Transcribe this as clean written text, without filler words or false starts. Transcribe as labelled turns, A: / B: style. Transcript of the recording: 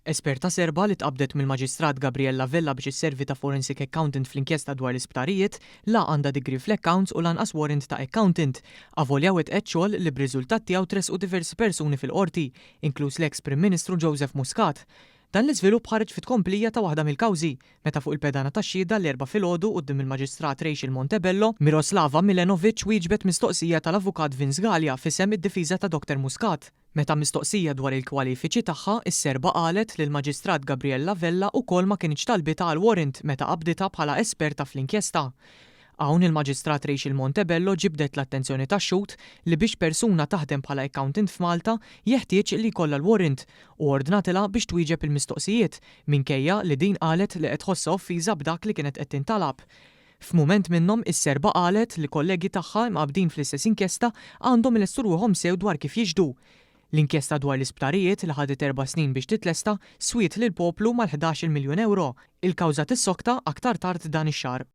A: Esperta Serba li tqabbdet mill-Maġistrat Gabriella Vella biex isservi ta' forensic accountant fl-inkjesta dwar l-isptarijiet, la għandha degree fl-accounts u lanqas warrant ta' accountant, avolja wettqet xogħol li b'riżultat tiegħu tressqu diversi persuni fil-Qorti, inkluż l-eks Prim Ministru Joseph Muscat. Dan l-iżvilupp ħareġ fit-tkomplija ta' waħda mill-kawżi, meta fuq il-pedana tax-xhieda l-Erbgħa filgħodu quddiem il-Maġistrat Rachel Montebello, Miroslava Milenovic wieġbet mistoqsija tal-Avukat Vince Galea f'isem id-difiża ta' Doctor Muscat. Meta mistoqsija dwar il-kwalifiċi tagħha, is-Serba qalet li l-Maġistrat Gabriella Vella ukoll ma kinitx talbitha għal warrant meta qabditha bħala esperta fl-inkjesta. Hawn il-Maġistrat Rachel Montebello ġibdet l-attenzjoni tax-xhud li biex persuna taħdem bħala accountant f'Malta jeħtieġ li jkollha l-warrant u ordnatilha biex twieġeb il-mistoqsijiet minkejja li din qalet li qed tħossha offiża b'dak li kienet qed tintalab. F'mument minnhom is-Serba qalet li kollegi tagħha imqabbdin fl-istess inkjesta għandhom ilestu ruħhom sew dwar kif jixhdu. L-inkjesta dwar l-isptarijiet, li ħadet erba' snin biex titlesta, swiet lill-poplu mal-11-il miljun ewro. Il-kawża tissokta aktar tard dan ix-xahar.